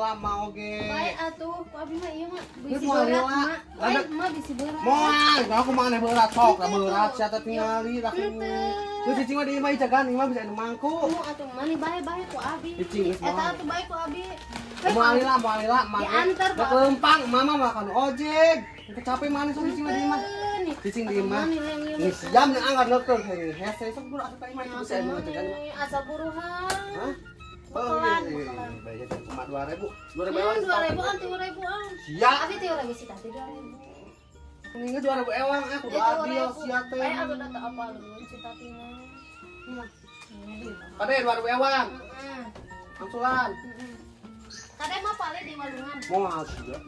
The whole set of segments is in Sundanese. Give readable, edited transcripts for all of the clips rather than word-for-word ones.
heula mah oge. Bae atuh, ku abi mah ieu mah bisi Moal berat heula. mah. Bae mah bisi berat. Moal, aku mah aneh berat sok, lah berat sia teh tingali lah. Lu cicing mah di imah jagaan, imah bisa anu mangku. Mu atuh mah nih bae bae ku abi. Cicing geus Eta moal. atuh bae ku abi. Moal lila, moal lila, mah. Diantar, Pak. Lempang, mama makan ojek. Capek mana sok cicing mah di imah. Cicing di imah. Nih jam nih angkat neukeun hese sok buru asup ka imah itu bisa anu jagaan. Asa buruhan. Hah? Bekalan, Oh, iya, bekalan. iya, iya. Cuma 2.000. 2.000 ewang. 2.000-an, 3.000-an. Sia. Abi 3.000 sih tadi 2.000. Ini 2.000 ewang aku adil sia teh. Eh, aku udah tak apa lu si tati mah. Kade 2.000 ewang. Heeh. Angsulan. Kade mah paling di walungan. Moal sia.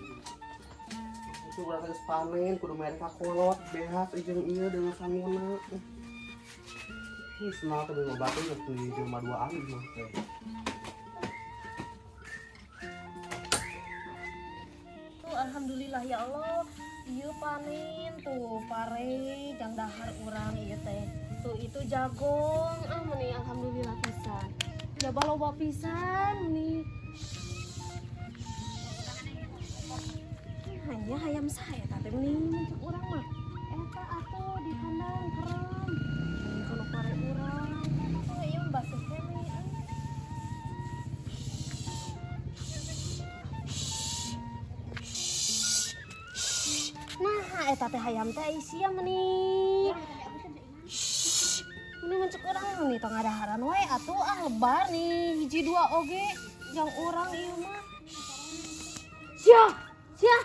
Itu urang geus panen kudu mere ka kolot behas jeung ieu dengan sanguna. Ih, senang teh ngobatin geus di jelema duaan mah teh. Tuh alhamdulillah ya Allah. Ieu panen tuh pare jang dahar urang ieu teh. Tuh itu jagung ah meni alhamdulillah pisan. Jaba loba pisan meni. Hanya hayam saya teh meni muncul urang mah. Eta atuh di kandang kerem. Ini kalau pare urang. Tuh ieu baseuh keneh ah. Nah, eta teh hayam teh isia meni. Meni mencek urang nih tong ngadaharan we atuh ah lebar nih hiji dua oge jang urang ieu mah. Sia, sia.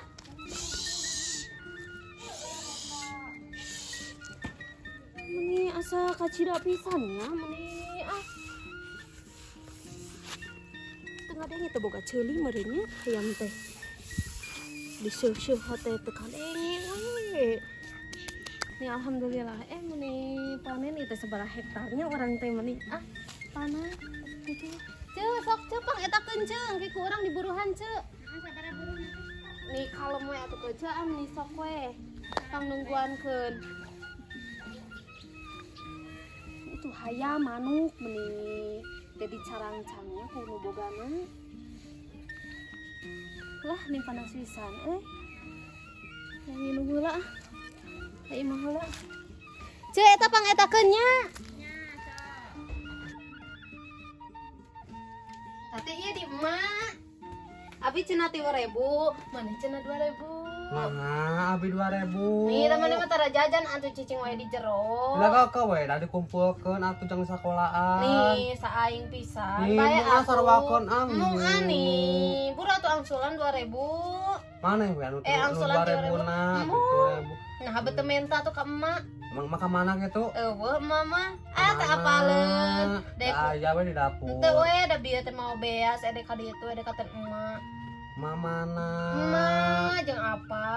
Meni asa kacida pisan ya meni ah. Teu ngadenge teh boga ceuli meureun nya hayam teh. Diseuh-seuh teh teu kadenge we. Nih alhamdulillah meni panen itu sabaraha hektarnya orang teh meni ah panen gitu. Ceu sok ceu pang eta keun ceu engke ku urang diburuhan ceu. Nih kalem we atuh ke ceu ah meni sok we. Pang nungguankeun. Itu hayam manuk meni jadi carangcangnya ku nu bogana. Lah nih panas pisan euy. Yang minum heula ah. Ka imah heula. Ceu eta pangetakeun nya. Tati ieu di emak. Abi cenah 3.000, maneh cenah 2.000. Nah, abi 2.000. Nih teman mah tara jajan atuh cicing wae di jero. Lah kau we da dikumpulkeun atuh jang sakolahan. Nih saaing pisan. Nih, Bae mung atuh. sarwakeun ah. Mung ani. Buru atuh angsulan 2.000. Maneh we anu Angsulan 2.000 na, 2.000. 2.000. Nah, habet teu menta tuh ka emak. Emang emak ka mana gitu? Eueuh emak mah. Ah, teu apaleun. Dek Aya we di dapur. Teu we da bieu teh mau beas edek ka dieu edek ka ten emak. Emak mana? Emak jeung apa?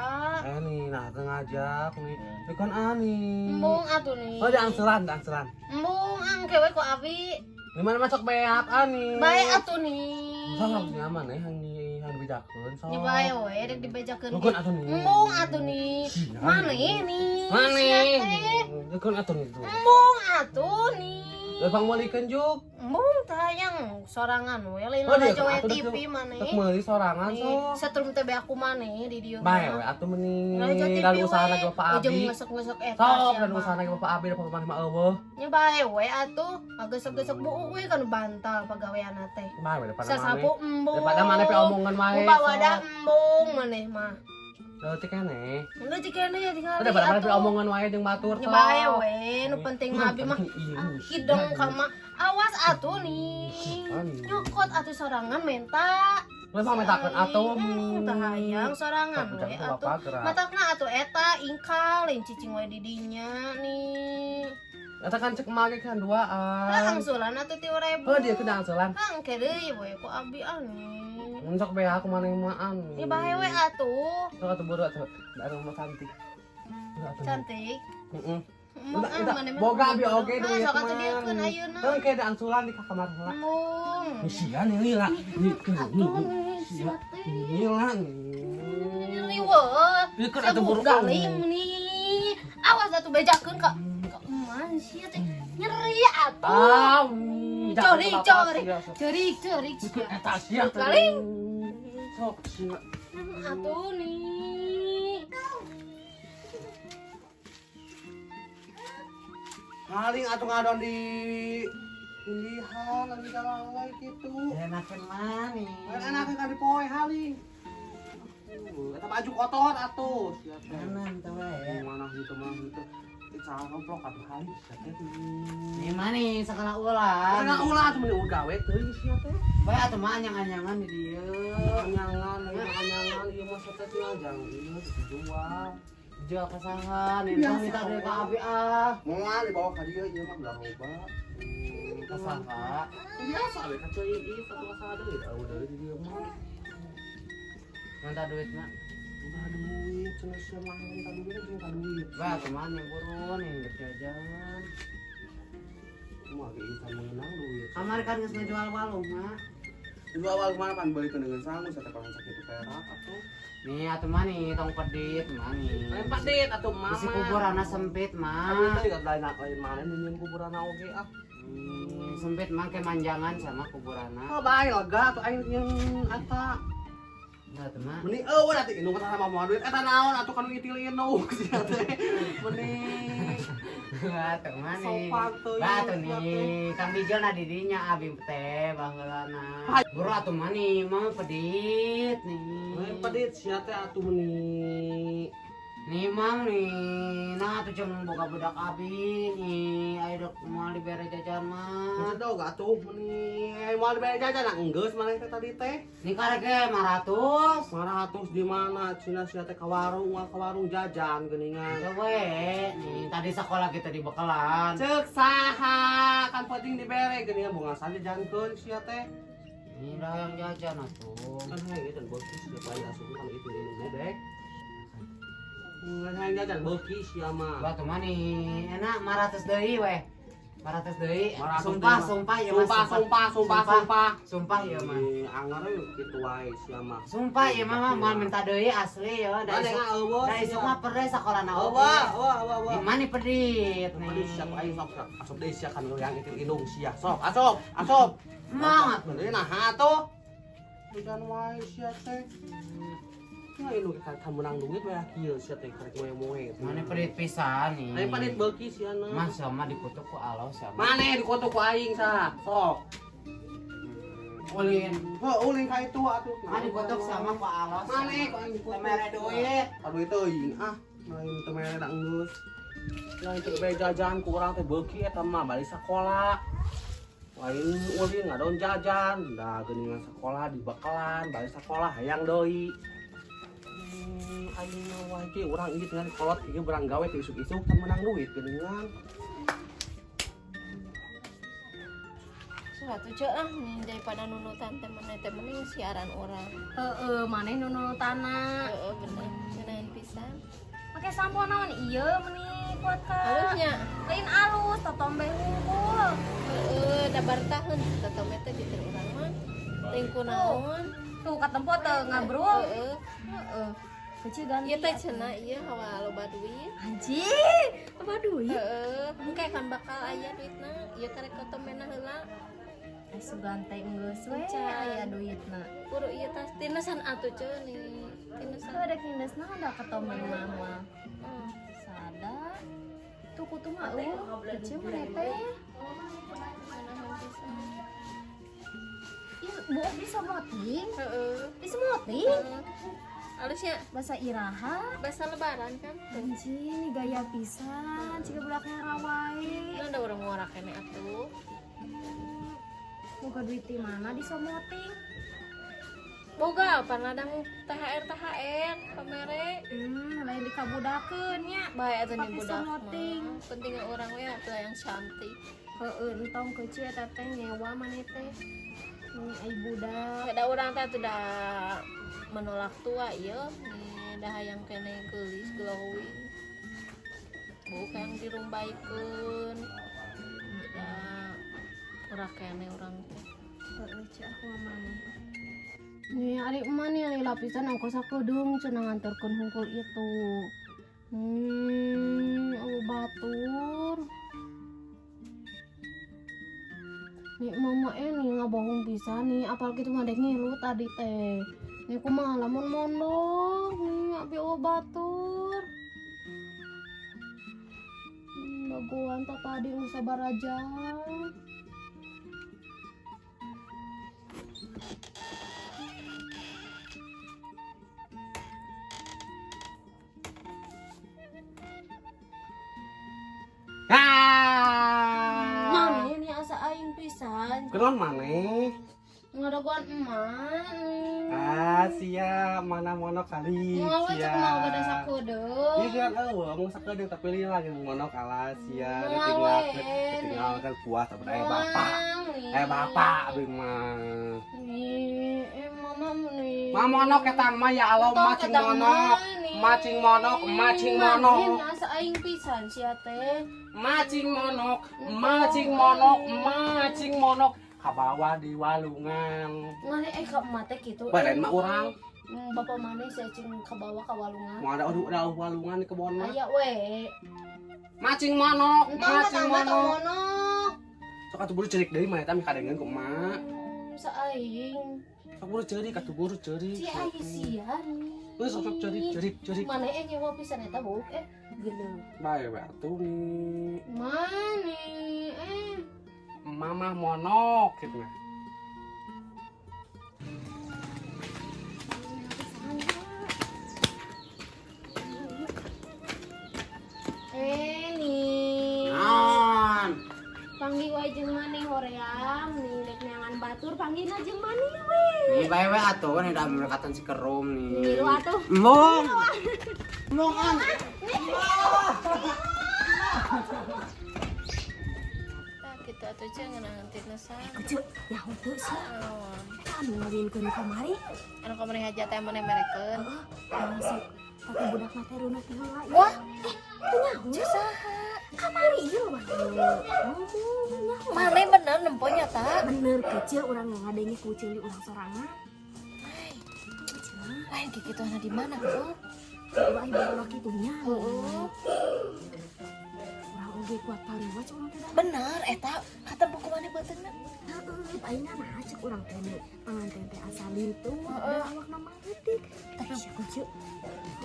Nih nah teu ngajak nih. Ini kan ani. Embung atuh nih. Oh, di angsulan, di angsulan. Embung angke we ku abi. Di mana masuk beak ani? Bae atuh nih. Sok nyaman eh hang hang dibejakeun sok. Nya bae we dek dibejakeun. Nukeun atuh nih. Embung atuh nih. Sia. Maneh nih. Maneh. Sia teh. Nukeun atuh nih tuh. Embung atuh nih. Lah pang meulikeun juk. Embung tayang sorangan we lain Oh, dia lalajo we atuh TV maneh. Tek meuli sorangan Nih, sok. setrum teh aku maneh di dieu. Bae we atuh meni. Lalajo TV Dan usaha we. lagi Bapak Ujung Abi. ngesek-ngesek eta Sok siapa. dan usaha lagi Bapak Abi da maneh mah eueuh. Nya bae we atuh, ngagesek-gesek buuk we kan bantal pagaweanna teh. Bae we daripada maneh. Sasapu embung. Daripada maneh pe omongan wae. Muba wadah embung maneh mah. Leutik keneh. Leutik keneh ya tinggal. Udah pada maneh pe omongan wae jeung batur Nya bae we, nu penting mah abi mah hidung ka mah. Awas atuh nih. Nyokot atuh sorangan menta. Lu mah mentakeun atuh. Teu hayang sorangan we atuh. Matakna atuh eta ingkal lain cicing wae di dinya nih. Eta kan cek emak ge kan duaan. Lah angsulan atuh 3.000. Oh dia kena angsulan. Hang deui we ku abi anu. Mun sok bae aku maneh mah anu. Ya bae we atuh. Sok atuh buru atuh. Da rumah cantik. Cantik. Heeh. Mung ah maneh mah. Boga abi oge duit. Sok atuh dieukeun ayeuna. Heuh ke da angsulan di ka kamar heula. Mung. Sia nih lila. Nih Sia teh. Lila. Riweuh. Ieu kan atuh buru galing nih. Awas atuh bejakeun ka eman sia teh. Nyeri atuh. Ah, Cori cori. Cori cori. Eta sia. Galing. Sok sia. Atuh nih. Haling atuh ngadon di pilihan lagi jalan gitu. Enakan mana nih? Enakan kan dipoe haling. Eta baju kotor atuh. Sia teh. Kanan tuh we. Mana gitu mah gitu. Cara romplok atuh haling sia teh. Nih mana nih sekolah ulah. Sekolah ulah atuh meni gawe teuing sia teh. Bae atuh mah anyang-anyangan di dieu. Anyangan, anyangan ieu mah sia teh tinggal jang ieu dijual. Jual ka saha nih? Tong minta duit ka abi ah. Moal dibawa ka dieu ieu mah belah loba. Ka saha? Biasa we ka ceuy ieu satu saha deui da deui di dieu mah. Minta duit mah. Minta duit cenah sia mah minta duit minta duit. Bae atuh mah nih buru nih geus jajan. Kumaha ge ieu meunang duit. Kamari kan geus ngajual waluh mah. Jual waluh mana pan beulikeun dengan sangu sia teh paling sakitu perak atuh. Nih atuh mah nih tong pedit mah nih. Lain pedit atuh mama. Bisi kuburanna sempit mah. Aduh teh lain lain mana nyieun kuburanna oge ah. Sempit mah ke manjangan sama kuburanna. Oh bae lega atuh aing nyieun eta. Nah atuh mah. Meni eueuh atuh indung kana mah moal duit eta naon atuh kanu itil indung sia teh. Meni atuh mah nih. Sopan teuing. Bah atuh nih, Kang Bijil na didinya abi teh baheulana. Buru atuh mah nih, mah pedit nih. Lain pedit sia teh atuh meni. Nih mang nih, nah atuh jeung boga budak abi nih, ayo dok moal dibere jajan mah. Maksud dog atuh meni, moal dibere jajan enggeus maneh teh tadi teh. Nih karek ge 500. 500 di mana cenah sia teh ka warung, ka warung jajan geuningan. Teu we, nih tadi sekolah kita di bekalan. Ceuk saha kan penting dibere geuningan bunga saja jajankeun sia teh. Ini dah yang jajan atuh. Kan hayang jajan beuki sia bae asup kan itu indung dedek. Nggak jajan beuki sia mah. Batu mah nih, enak 500 deui weh. 500 deui. Sumpah, sumpah ya mah. Sumpah, sumpah, sumpah, sumpah. Sumpah ya mah. Anger kitu wae sia mah. Sumpah ya mah moal minta deui asli ya. Da isuk mah perdeh sakolana oge. Wah, wah, wah, wah. Di mana pedit nih. Pedit sia aing sok asup deui sia kan yang itil indung sia. Sok, asup, asup. Mang atuh. Deui naha atuh. Jajan wae sia teh. Nah, ini kita menang duit we kieu sia teh karek moe-moe. Mane pedit pisan nih. Lain pedit beuki sia na. Mah sama dikutuk ku Allah sama. Mane dikutuk ku aing sah. Sok. Ulin. Heuh, ulin ka itu atuh. Mane dikutuk sama ku Allah. Mane ku aing dikutuk. Teu mere duit. Aduh teuing ah, lain teu mere da enggeus. Lain teu be jajan ku urang teh beuki eta mah balik sakola. Lain ulin ngadon jajan, da geuningan sakola dibekalan, balik sakola hayang deui. Aing mah wae urang ieu tinggal kolot ieu berang gawe teh isuk-isuk kan menang duit geuningan. Suatu ceu ah nih daripada nunutan teh maneh teh mending siaran urang. Heeh, maneh nunutana. Heeh bener, ngeunaheun pisan. Make sampo naon ieu meuni kuat ka. Alusnya. Lain alus totombe hungkul. Heeh, da bartaheun totombe teh di teh urang mah. Teuing kunaon. Tuh katempo teu ngabrul. Heeh. Heeh. Kecil ganti. Ieu teh cenah ieu hawa loba duit. Anjing, loba duit. Heeh, engke kan bakal aya duitna. Ieu karek kotomena heula. Ai sugan teh geus we aya duitna. Buru ieu tas tinesan atuh ceu nih. Tinesan. Heuh dek tinesna da kotomena mah. Sada. Tuh kutu mah eueuh, kecil mah teh. Ih, buuk disomoting. Heeh. Disomoting. Alusnya bahasa iraha, bahasa lebaran kan. Anjing, ini gaya pisan, jika budaknya rawai. Nah, ada orang ngorak kene atuh. Boga duit di mana disomoting? Boga apa ladang THR pamere. Lain dikabudakeun nya. Bae atuh nih budak. Somoting. Penting orang we atuh yang cantik. Heeh, entong kecil eta teh nyewa maneh teh. Nih ai budak. Ada orang teh atuh da menolak tua ieu nih dah hayang kene geulis glowing. Bukan yang dirumbaikeun. Da ora kene urang teh. Heeh, ceu aku maneh. Nih ari emak nih ari lapisan ongkos sakedeung cenah nganterkeun hungkul itu. Eueuh batur. Nih mama nih ngabohong pisan nih apal kitu mah dek ngilu tadi teh. Ini kumaha lamun mondok nih abi eueuh batur. Dagoan tak tadi nu sabaraja. Ah. Mana ini asa aing pisan. Keron maneh? Ngadagoan emak. Ah, siap mana monok kali. Mau cek Siap. mau gada sakodeung. Iya kan eueuh mau sakedeung tapi lila gitu monok alas sia Moal ditinggalkeun we. ditinggalkeun puas tapi aya bapak. Nih. Eh bapak abi mah. Nih, mama nih. Ma monok etang mah ya Allah Entong macing ketang monok. mah, nih. Macing monok, macing monok. Maneh asa aing pisan sia teh. Macing monok, macing monok, macing monok. Kabawa di walungan. Maneh ka emak teh kitu. Baren mah urang. Bapak maneh sia cing kabawa ka walungan. Mau ada udah walungan di kebon mah. Aya we. Macing monok, Entong macing ketang mah tong monok. monok. Sok atuh buru ceurik deui mah eta mikadengeun ku emak. Sa aing. Sok buru ceurik atuh buru ceurik. Si aing sia nih. Geus sok sok ceurik ceurik ceurik. Maneh nyewa pisan eta buuk geuleuh. Bae we atuh nih. Maneh Mama monok gitu nah. Nih. Naon? Panggil wae jeung maneh hoream nih rek neangan batur panggilna jeung maneh we. Nih bae we atuh nih da mendekatan si kerum nih. Ngilu atuh. Embung. Embung an. Tah kitu atuh Ceu ngeunaheun tina saha. Ceu, ya henteu sih. Eta anu ngawinkeun kamari. Anu kamari hajat teh maneh merekeun. Heeh. Tapi budak mah teh reuneuh ti heula. Wah, teu nyaho. Ceu saha? Kamari ieu mah. Ngomong nyaho. Maneh bener nempo nya ta? Bener kecil urang ngadenge ku ceuli urang sorangan. Lain kitu anu di mana heuh? Coba ieu baru kitu nya. Heeh. Urang oge kuat pariwa cek urang teh da. Bener eta katempo ku maneh beuteungna. Heeh, ayeuna mah cek urang teh nu panganten teh asa lintuh, da awakna mah leutik. Tapi Kecil.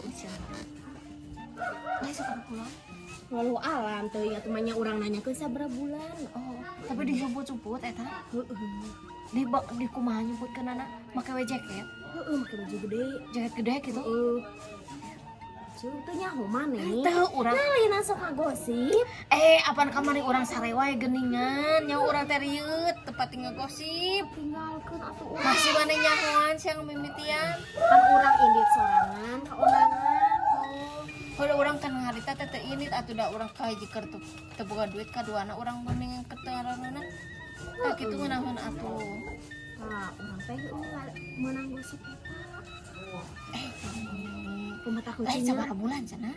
Kecil. lain sok pulang. Walau alam teuing atuh mah nya urang nanyakeun sabaraha bulan. Oh, tapi disumput-sumput eta. Heeh. Di kumaha nyumputkeunana? Make we jaket. Heeh, make baju gede. Jaket gede gitu. Heeh. Ceu teu nyaho maneh. Teu urang. Nah, lain sok ngagosip. Apaan kamari urang sare wae geuningan, nyaho urang teh rieut, teu pati ngagosip. Tinggalkeun atuh urang. Masih maneh nyahoan sia ngamimitian. Kan urang indit sorangan ka undangan. Oh, kalau urang kan harita teh teu indit atuh da urang ka hiji keur teu boga duit kaduana urang mending keteranganna. Tah kitu ngeunaheun atuh. Tah, urang teh meunang gosip eta. Kumaha Lain kucingnya? sabaraha bulan cenah?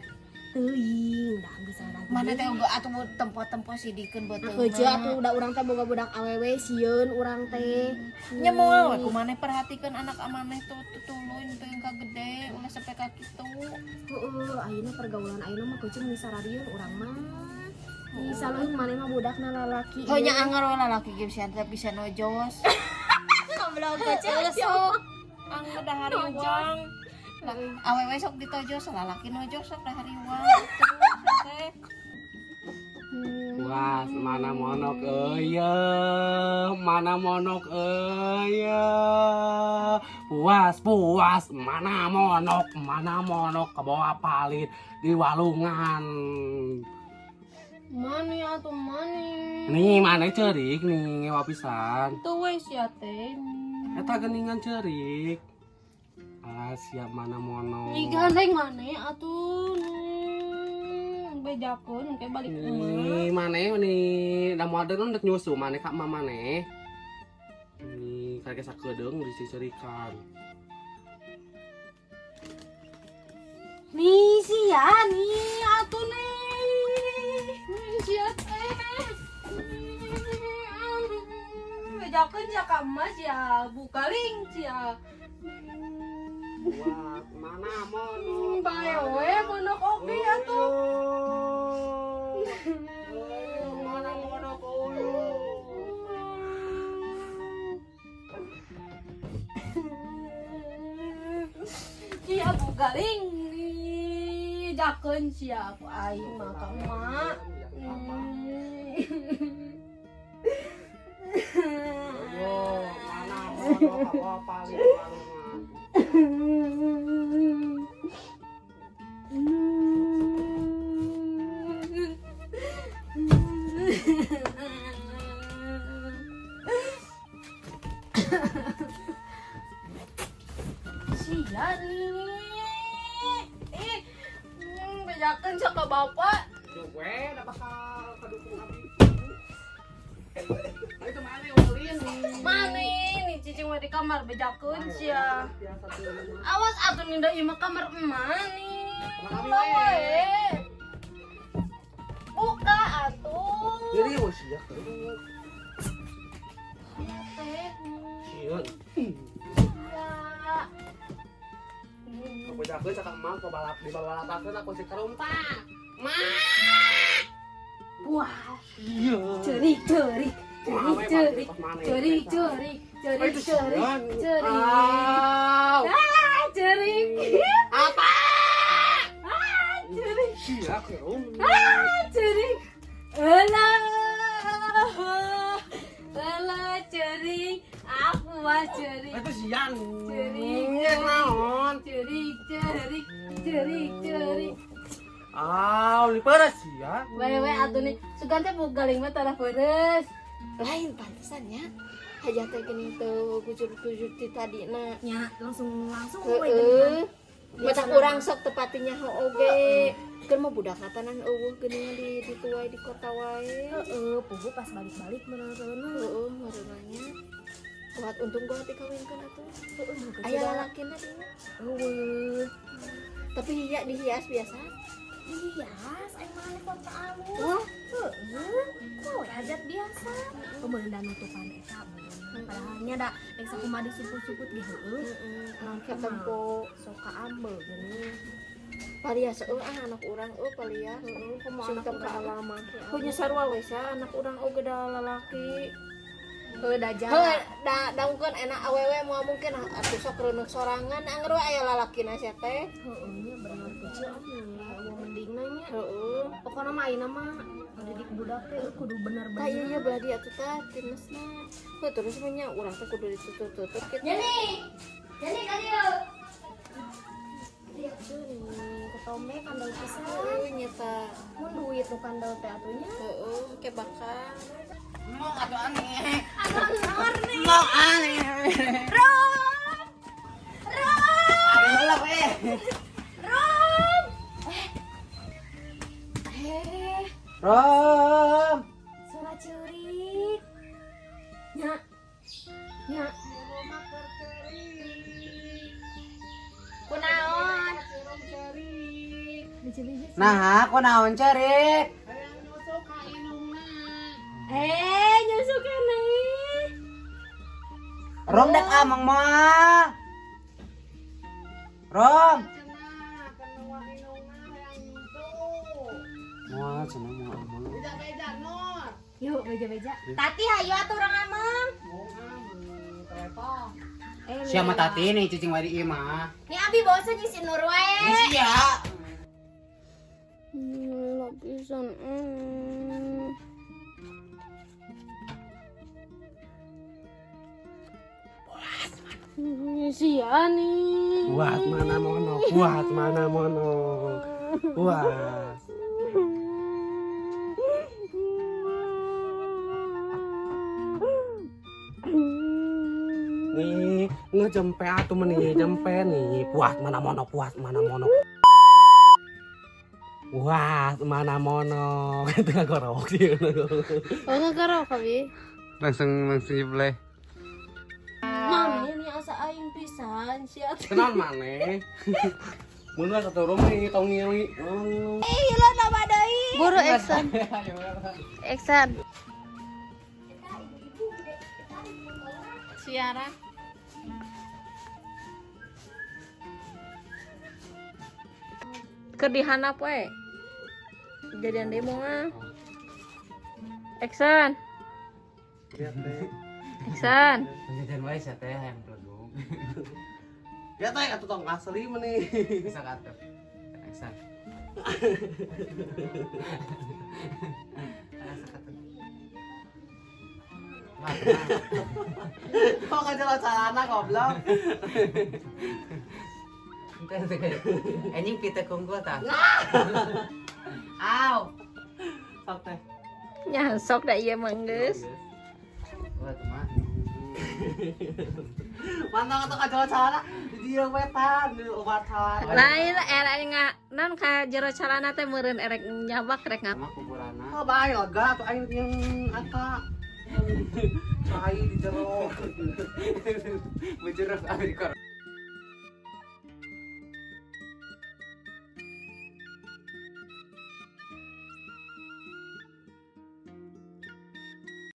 Teuing, da geus ada. Mana teh oge atuh tempo-tempo sidikeun beuteungna. Heueuh atuh da urang teh boga budak awewe sieun urang teh. Nya moal we kumaneh perhatikeun anak amaneh tuh tutuluy pengen ka gede ulah sampai ka kitu. Heeh, ayeuna pergaulan ayeuna mah kucing geus sararieun urang mah. Disaluhin maneh mah budakna lalaki. Heuh nya anger we lalaki ge bisa teh bisa nojos. Goblok kucing. Sok anger da hariwang. Lah awewe sok ditojos lalaki nojos sok da hariwang. Terus teh. Wah, mana monok euy, mana monok euy. Puas, puas, mana monok kebawa palit di walungan. Mane atuh mane. Nih, mana ceurik nih ngewa pisan. Teu we sia teh. Eta geuningan ceurik. Ah, siap mana monok. Nih gandeng mane atuh. Bejakeun engke balik emak. Nih, maneh nih, da modern dek nyusu maneh ka emak maneh. Nih, karek sakedeung disiserikan. Nih sia nih atuh nih. Nih sia teh. Bejakeun sia ka emak sia bukaling sia. Wah, mana monok? Bae we monok oge atuh. Mana monok euy. Galing nih, jakeun sia ku aing mah ka emak. Yo, mana mono ka bapak di warung mah. Sia nih. Ih, bejakeun sia ka bapak. Duh, we da bakal kadukung abdi. Itu mana ulin? Mana nih cicing we di kamar bejakeun sia. Biasa tuh. Awas atuh ninda ieu mah kamar emak nih. Kamar abi Ulah we. we. Buka atuh. Jadi we sia. Teh. Sieun. Iya. Aku jakeun cakak emak ku balap di babalatakeun aku si karumpa. Wah, Iya. cerik cerik. Wah, Cerik cerik. we, pas mana? Cerik cerik. Cerik Itu cerik. sieun. Cerik. Au. Ah, cerik. Apa? Ah, cerik. Sia kerum. Ah, cerik. Alah. Alah, cerik. Aku mah cerik. Itu sian. Cerik, Nya naon? Cerik, cerik, cerik, cerik. Aw, li peres sia. Wewe atuh nih, sugan teh boga galing mah tarah peres. Lain pantesan ya. Hajah teh geuning teu gujur-gujur ti tadina. Nya, langsung langsung we Heeh. Mata kurang sok tepatinya oge. Keur mah budak katanan eueuh geuning di ditu wae di kota wae. Heeh, pugu pas balik-balik meureunna. Heeh, meureunanya. Kuat untung gua dikawinkeun atuh. Heeh, mah Aya lalakina dinya. Eueuh. Tapi hiya dihias biasa. Dihias, aing mah kota alus. Wah, Heeh, kok we hajat biasa. Kemudian da nutupan eta meureun. Padahal nya da rek sakumaha disuput-suput ge heueuh. heeh, ketempo. Sok kaambe geuning. Palia seueur ah anak urang eueuh palia. Heeh, komo Sing anak teu urang. kaalaman. Punya sarua we sia anak urang oge da lalaki. Heuh da Heuh, jala. da daungkeun enak awewe moal mungkin atuh sok reuneuh sorangan anger we aya lalakina sia teh. Heeh nya bener kecil atuh mending nya. Heeh. Pokokna mah ayeuna mah didik budak teh kudu bener-bener. Tah ieu nya belah dia atuh tah tinesna. Heuh terus mah nya urang teh kudu ditutup-tutup kitu. Jani. Jani ka dieu. Lihat tuh nih, ketombe kandel pisan. Heuh nyata. Mun duit nu kandel teh atuh nya. Heeh, ke bakal. Mau atuh aneh. Anu nih. Mau aneh. Rom. Rom. Aduh lah we. Rom. Eh, Rom. suara ceurik. Nya. Nya. Kunaon? Biji-biji. Nah, aku naon cerik? Eh, nyusu keneh. Rom dek amang moal. Rom. Moal cenah moal amang. Yuk, beja-beja. Tati hayu atuh urang ameng. Eh, Siapa tati nih cicing wadi ieu mah. Nih abi bosen jeung si Nur wae. Sia. Lapisan. Sia nih. Buat mana mono, buat mana mono. Puas. Nih, ngejempe atuh meni, jempe nih. Puas mana mono, puas mana mono. Puas mana mono. Itu ngagorok sih. Oh, ngagorok abi. Langsung langsung nyebleh. Mami ini asa aing pisan sia. Kenal maneh. Mun satu rumah nih tong ngili. Oh. Eh, lo nama deui. Buru action. Action. Siaran. Keur dihandap we. Kejadian demo mah. Action. Lihat teh. Action. Jajan wae sia teh hayang pelegung. Ya teh atuh tong asli meni. Bisa atuh. Bisa. Asa atuh. Mah, Kok kajelas celana goblok. Ente teh kayak anjing pita kunggul tah. Aw. Sok teh. Nya sok da ieu mah geus. Wah, tuh mah. Mantap atuh kajelas celana di dieu we tah di obat celana. Lain era nga non ka jero calana teh meureun erek nyabak rek ngap. Sama kuburana. Oh bae lega tuh aing yang ata. Cai di jero. Bujuruk abi di kor.